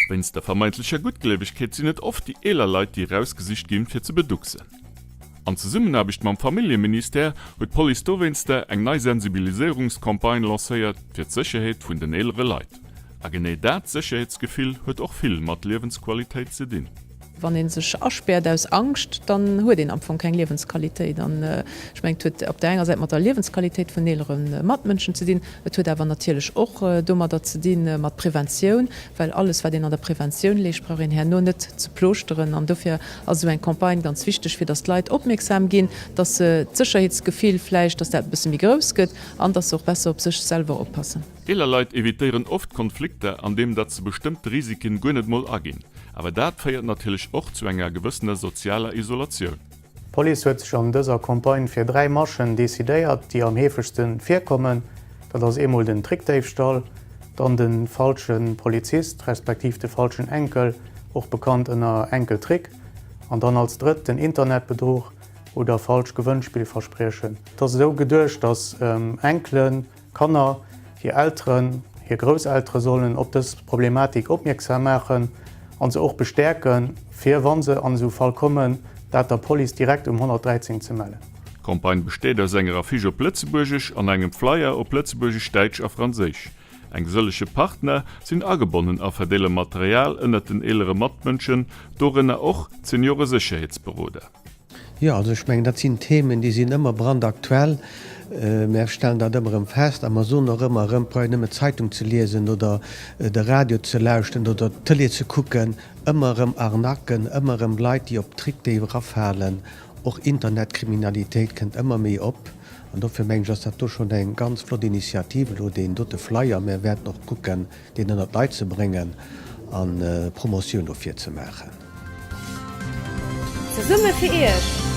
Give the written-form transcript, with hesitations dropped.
Wéinst der vermeintlecher Guttgleewegkeet sinn et oft déi eeler Leit, déi erausgesicht ginn, fir ze beducksen. An Zesummenaarbecht mam Familljeministère huet d'Police dowéinster eng nei Sensibiliséierungscampagne lancéiert fir d'Sécherheet vun den eelere Leit. A genee dat Sécherheetsgefill huet och vill mat Liewensqualitéit ze dinn. Wann ee sech aspäert aus Angscht, dann huet een am Fong keng Liewensqualitéit. An ech mengen, et huet op där enger Säit mat der Liewensqualitéit vun eelere Matmënschen ze dinn. Et huet awer natierlech och domadder ze dinn, mat Preventioun, well alles, wat een an der Preventioun leescht, brauch een herno net ze plooschteren. An dofir ass esou eng Campagne ganz wichteg, fir datt d'Leit opmierksam ginn, datt se d'Sécherheetsgefill vläicht, datt dat e bësse méi grouss gëtt an datt se och besser op sech selwer oppassen. Eeler Leit evitéieren oft Konflikter, andeem datt se bestëmmte Risiken guer net mol aginn. Awer dat féiert natierlech och zu enger gewëssener sozialer Isolatioun. D'Police huet sech an dëser Campagne fir 3 Maschen decidéiert, déi am heefegste virkommen. Dat ass eemol den Trickdéifstall, dann de falsche Polizist, respektiv de falschen Enkel, och bekannt ënner Enkeltrick, an dann als drëtt den Internetbedruch oder falsch Gewënnspillverspriechen. Et ass esou geduecht, datt Enkelen, Kanner, hir Elteren, hir Grousseltere sollen op dës Problematik opmierksam maachen a se och bestäerken, fir, wa se an esou Fall kommen, dat der Police direkt um 113 ze mellen. D'Campagne besteet aus enger Affiche op Lëtzebuergesch an engem Flyer op Lëtzebuergesch, Däitsch a Franséisch. Eng sëllege Partner sinn agebonnen a verdeele Material ënnert den eelere Matmënschen, dorënner och d'Senioresécherheetsberoder. Jo, also ech mengen, dat sinn Themen, déi sinn ëmmer brandaktuell. Mär stellen dat ëmmer erëm fest a mer soen och ëmmer erëm, et brauch een nëmme d'Zeitung ze liesen oder de Radio ze lauschten oder d'Tëlee ze kucken, ëmmer erëm Arnaquen, ëmmer erëm Leit, déi op Trickdéif erafalen. Och Internetkriminalitéit kënnt ëmmer méi op. An dofir mengen ech, ass dat do schonn eng ganz flott Initiativ elo, deen dote Flyer. Mär wäerten och kucken, deen ënnert d'Leit ze bréngen a Promotioun dofir ze maachen. Zesumme fir Iech!